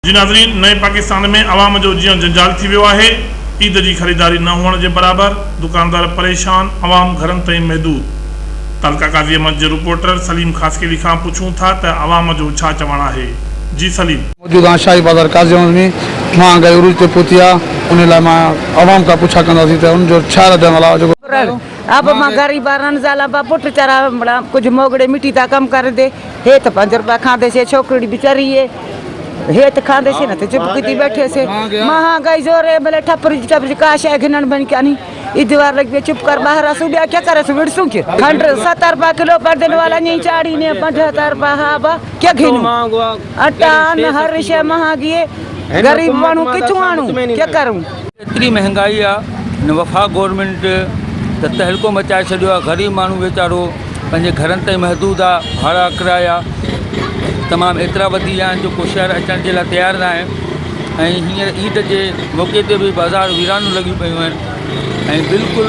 جي ناظرين نئين پاڪستان ۾ عوام جو جيئڻ جنجال ٿي ويو آهي، عيد جي خريداري نه هئڻ جي برابر، دڪاندار پريشان، عوام گهرن تائين محدود. تعلقه قاضي احمد جي رپورٽر سليم خاصخيلي کان پڇون ٿا ته عوام جو ڇا چوڻ آهي. جي سليم. موجود آهيان شاهي بازار قاضي احمد ۾ مهانگائي عروج تي پهتي آهي انهي لاء مان عوام کان پڇا ڪنداسين ته ان جو ڇا رد عمل آهي جيڪو. اب مان غريب رن زالا با پٽ چرا ڪجهه موگڙي مٽي تا ڪم ڪرندي هي ته پنج روپيا کاندي سي ڇوڪرڙي به چري هي هي ته کاندي سي نه ته چپ ڪتي بيٺي سي مهانگائي زور هي ڀلي ٺپر جي ٽپر جي ڪا شيء گهنڻ بني ڪاني عيد وار لڳي پئي چپ ڪر ٻاهر اسون ٻيا ڪي ڪري سون وڙسون ڪي کنڊ 70 روپيا ڪلو پردن والا ڃي چاڙهي ني 75 روپيا ها با ڪي گهنون اٽا ان هر شيء مهانگي غريب ماڻهو ڪٿون آڻون ڪي ڪرون. ايتري مهنگائي آ هن وفاق گورنمينٽ ته تهلڪو مچائي ڇڏيو آ غريب ماڻهو ويچارو پنهنجي گهرن تائين محدود آ ڀاڙا ڪرايا تمام ايترا وڌي ويا آهن جو ڪو شهر اچڻ جي لاء تيار نه آهي ۽ هينئر عيد جي موقعي تي به بازار ويرانو لڳيون پيون آهن ۽ بلڪل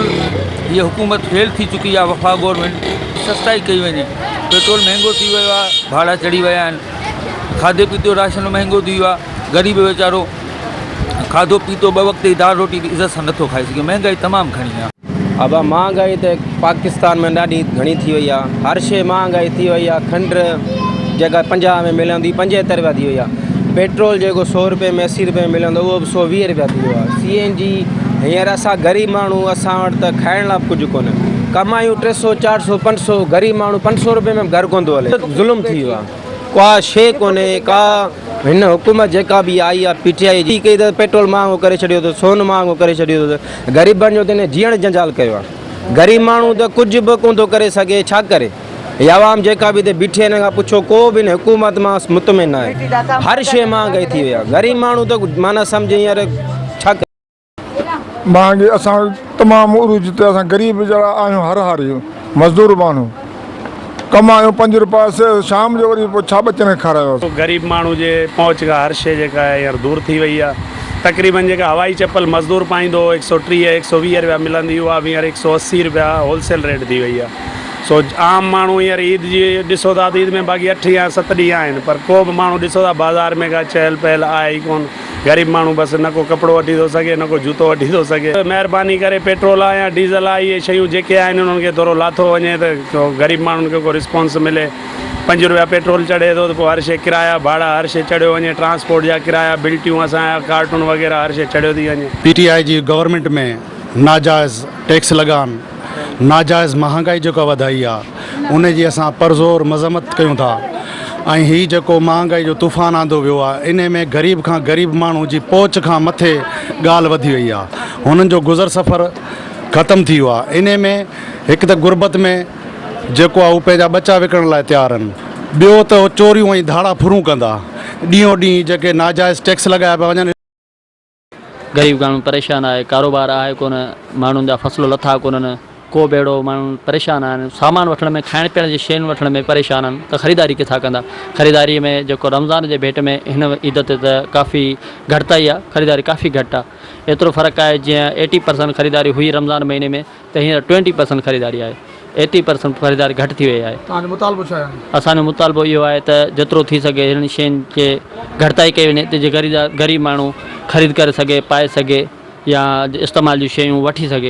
هيء حڪومت فيل ٿي چڪي آ وفاق گورنمينٽ سستائي ڪئي وڃي پيٽرول مهنگو ٿي ويو آ ڀاڙا چڙهي ويا آهن کاڌي پيتي جو راشن مهنگو ٿي ويو آ غريب ويچارو کاڌو پيتو ٻه وقت جي دال روٽي به عزت سان نٿو کائي سگهي مهنگائي تمام گهڻي آ. ابا مهانگائي ته پاڪستان ۾ ڏاڍي گهڻي ٿي وئي آ هر شي مهانگائي ٿي وئي آ کنڊ جيڪا 50 ۾ ملندي 75 رپيا ٿي وئي آ پيٽرول جيڪو 100 رپئي ۾ 80 رپئي ۾ ملندو اهو به 120 رپيا ٿي ويو آ سي اين جي هينئر اسان غريب ماڻهو اسان وٽ ته کائڻ لاء به ڪجهه ڪونهي ڪمايون 300 400 500 غريب ماڻهو 500 رپئي ۾ به گهر ڪونه ٿو هلي ظلم ٿي ويو آ ڪا شي ڪونهي ڪا هن حڪومت جيڪا به آئي آ پي ٽي آء جي ڪئي ته پيٽرول مهانگو ڪري ڇڏيو اٿس سون مهانگو ڪري ڇڏيو اٿس غريبن جو ته هن جيئڻ جنجال ڪيو آ غريب ماڻهو ته ڪجهه به ڪونه ٿو ڪري سگهي ڇا ڪري هي عوام جيڪا به هتي بيٺي آهي هن کان پڇو ڪو به هن حڪومت مان مطمئن نه آهي هر شي مهانگائي ٿي وئي آ غريب ماڻهو ته معنيٰ سمجهه هينئر ڇا ڪري. مهانگي اسان تمام عروج تي اسان غريب جهڙا آهيون هر هاري مزدور ماڻهو ڪمايون پنج روپيا سي شام جو وري پوء ڇا ٻچن کي کارايون. غريب ماڻهو جي پهچ کان هر شيء جيڪا آهي هينئر دور ٿي وئي آهي تقريبن جيڪا هوائي چپل مزدور پائيندو هو هڪ سئو 30 هڪ سئو 20 رپيا ملندي اها به هينئر هڪ سئو 80 رپيا هول سيل ريٽ ٿي وئي آهي سو عام ماڻهو هينئر عيد جي ڏسو ٿا ته عيد ۾ باقي اٺ يا ست ڏينهن آهن پر ڪو به ماڻهو ڏسو ٿا بازار ۾ ڪا چهل پهل آهي ئي ڪونه غريب ماڻهو بس نه ڪو ڪپڙو وٺي ٿو سگهي نه ڪو جوتو وٺي ٿو سگهي. مهرباني ڪري پيٽرول آ يا ڊيزل آ اهي شيون جيڪي آهن انهن کي ٿورو لاٿو وڃي ته غريب ماڻهن کي ڪو رسپانس ملي. پنج روپيا پيٽرول چڙهي ٿو ته پوء هر شي ڪرايا ڀاڙا هر شي چڙهيو وڃي ٽرانسپورٽ جا ڪرايا بلٽيون اسان جا ڪارٽون وغيره هر شي چڙهيو ٿي وڃي. پي ٽي آء جي گورنمينٽ ۾ ناجائز ٽيڪس لڳان ناجائز مهانگائي جيڪا وڌائي آ ان جي اسان پرزور مذمت ڪيون ٿا ۽ هي جيڪو مهانگائي جو طوفان آندو ويو آ انهي ۾ غريب کان غريب ماڻهو جي پهچ کان مٿي ڳالهه وڌي وئي آ هنن جو گذر سفر ختم ٿي ويو آ انهي ۾ هڪ ته غربت ۾ جيڪو آ هو پنهنجا ٻچا وڪڻڻ لاء تيار آهن ٻيو ته هو چوريون ۽ ڌاڙا ڦرون ڪندا ڏينهون ڏينهن جيڪي ناجائز ٽيڪس لڳايا پيا وڃن. غريب گهڻو پريشان آهي ڪاروبار آهي ڪونه ماڻهن جا فصل لٿا ڪونهن ڪو به اهڙو ماڻهو پريشان آهن سامان وٺڻ ۾ کائڻ پيئڻ جي شين وٺڻ ۾ پريشان آهن ته خريداري ڪٿان ڪندا خريداري ۾ جيڪو رمضان جي ڀيٽ ۾ هن عيد تي ته ڪافي گهٽتائي آهي خريداري ڪافي گهٽ آهي ايترو فرق آهي جيئن ايٽي پرسنٽ خريداري هئي رمضان مهيني ۾ ته هينئر ٽوئنٽي پرسنٽ خريداري آهي ايٽي پرسنٽ خريداري گهٽ ٿي وئي آهي. توهان جو مطالبو ڇا آهي؟ اسان جو مطالبو اهو آهي ته جيترو ٿي سگهي هنن شين کي گهٽتائي ڪئي وڃي ته جي غريب ماڻهو خريد ڪري سگهي پائي سگهي يا استعمال جون شيون وٺي سگهي.